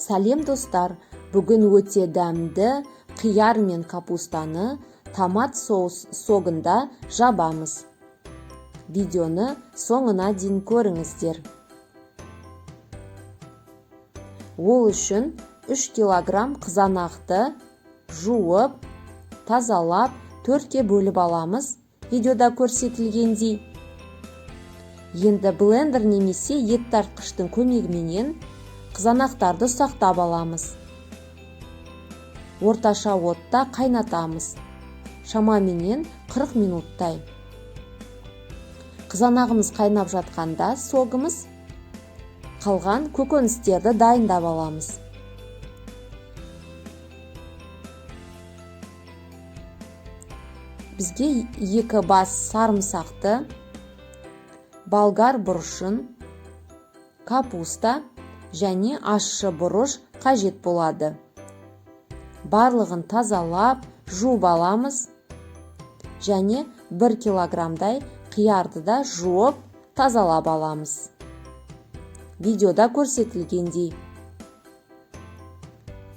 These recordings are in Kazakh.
Сәлем, достар! Бүгін өте дәмді қияр мен капустаны томат согында жабамыз. Видеоны соңына дейін көріңіздер. Ол үшін 3 килограмм қызанақты жуып, тазалап, төртке бөліп аламыз, видеода көрсетілгендей. Енді блендер немесе ет тартқыштың көмегіменен қызанақтарды ұсақтап аламыз. Орташа отта қайнатамыз шамаменен 40 минуттай. Қызанағымыз қайнап жатқанда согымыз, қалған көкөністерді дайындап аламыз. Бізге 2 бас сарымсақты, болгар бұрышын, капуста және ащы бұрыш қажет болады. Барлығын тазалап, жуып аламыз және 1 килограммдай қиярды да жуып, тазалап аламыз, видеода көрсетілгендей.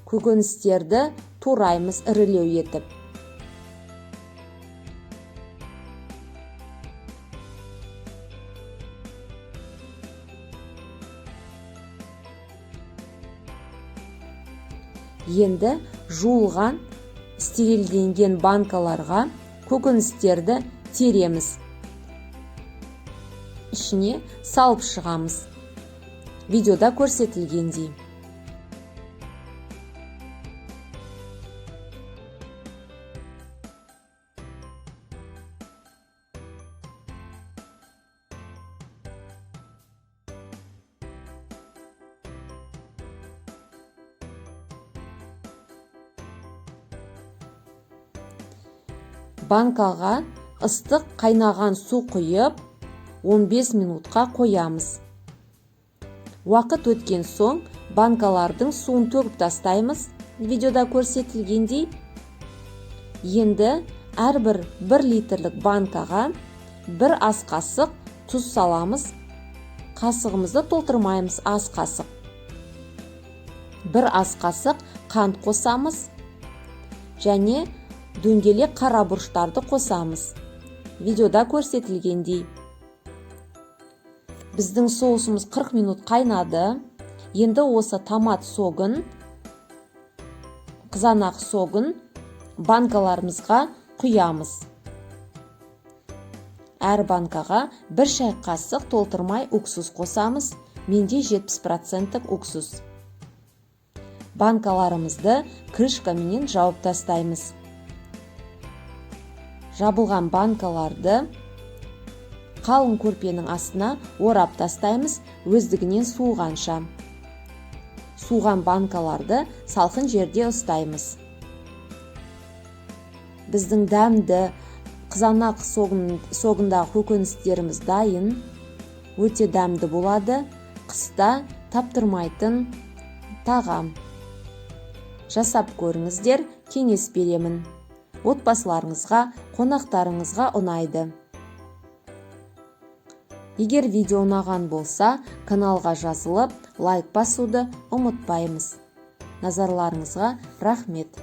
Көкөністерді тураймыз ірілеу етіп. Енді жуылған, стерилденген банкаларға көкөністерді тереміз, ішіне салып шығамыз, видеода көрсетілгендей. Банкаға ыстық қайнаған су құйып, 15 минутқа қоямыз. Уақыт өткен соң банкалардың суын төгіп тастаймыз, видеода көрсетілгендей. Енді әрбір 1 литрлік банкаға 1 ас қасық тұз саламыз. Қасығымызды толтырмаймыз, ас қасық. 1 ас қасық қант қосамыз және дөңгелек қара бұрыштарды қосамыз, видеода көрсетілгендей. Біздің соусымыз 40 минут қайнады. Енді осы томат согын, қызанақ согын банкаларымызға құямыз. Әр банкаға 1 шай қасық толтырмай уксус қосамыз. Менде 70% уксус. Банкаларымызды крышкаменен жауып тастаймыз. Жабылған банкаларды қалың көрпенің астына орап тастаймыз өздігінен суығанша. Суыған банкаларды салқын жерде ұстаймыз. Біздің дәмді қызанақ согындағы көкөністеріміз дайын. Өте дәмді болады. Қыста таптырмайтын тағам. Жасап көріңіздер, кеңес беремін. Отбасыларыңызға, қонақтарыңызға ұнайды. Егер видео ұнаған болса, каналға жазылып, лайк басуды ұмытпаймыз. Назарларыңызға рахмет.